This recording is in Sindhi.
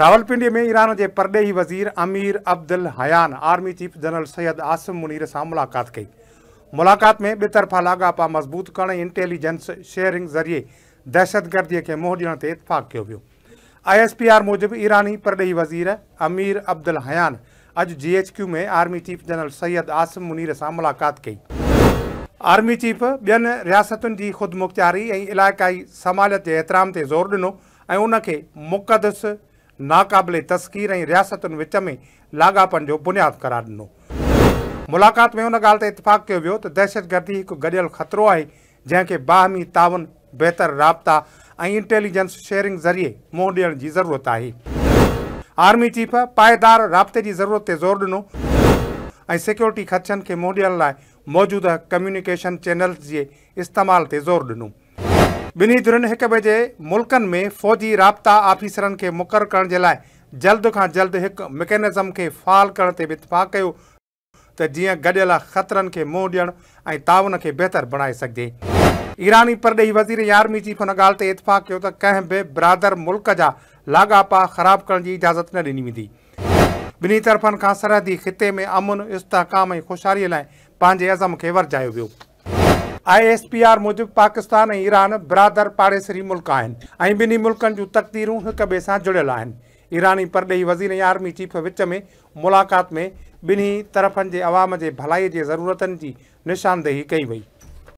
راولپنڊي ۾ ايران جي پرڏيهي وزير Amir Abdollahian army chief general Syed Asim Munir سان ملاقات ڪئي. ملاقات ۾ ٻطرفا لاڳاپا مضبوط ڪرڻ ۽ انٽيليجنس شيئرنگ ذريعي دهشتگردي کي منهن ڏيڻ تي اتفاق ڪيو ويو. I S P R موجب ايراني پرڏيهي وزير امير عبدالحيان اڄ G H Q ۾ army chief general Syed Asim Munir سان ملاقات ڪئي. آرمي چيف ٻين رياستن جي خودمختياري ۽ علائقائي سماليت جي احترام تي زور ڏنو ۽ ان کي مقدس، ناقابل تسخير ۽ رياستن وچ ۾ لاڳاپن جو بنياد قرار ڏنو. ملاقات ۾ ان ڳالهه تي اتفاق ڪيو ويو ته دهشتگردي هڪ گڏيل خطرو آهي جنهن کي باهمي تعاون، بهتر رابطا ۽ انٽيليجنس شيئرنگ ذريعي منهن ڏيڻ جي ضرورت آهي. آرمي چيف پائيدار رابطي جي ضرورت تي زور ڏنو ۽ سيڪيورٽي خدشن کي منهن ڏيڻ لاء موجوده ڪميونيڪيشن چينلز جي استعمال تي زور ڏنو. ٻنهي ڌرين هڪ ٻئي جي ملڪن ۾ فوجي رابطا آفيسرن کي مقرر ڪرڻ جي لاء جلد کان جلد هڪ مڪينزم کي فعال ڪرڻ تي به اتفاق ڪيو ته جيئن گڏيل خطرن کي منهن ڏيڻ ۽ تعاون کي بهتر بڻائي سگهجي. ايراني پرڏيهي وزير ۽ آرمي چيف ان ڳالهه تي اتفاق ڪيو ته ڪنهن به برادر ملڪ جا لاڳاپا خراب ڪرڻ جي اجازت نه ڏني ويندي. ٻنهي طرفن کان سرحدي خطي ۾ امن، استحڪام ۽ خوشحالي لاء پنهنجي عزم کي ورجايو ويو. I S P R موجب پاڪستان ۽ ايران برادر پاڙيسري ملڪ آهن ۽ ٻنهي ملڪن جون تقديرون هڪ ٻئي سان جڙيل آهن. ايراني پرڏيهي وزير ۽ آرمي چيف وچ ۾ ملاقات ۾ ٻنهي طرفن جي عوام جي ڀلائي جي ضرورتن جي نشاندهي ڪئي وئي.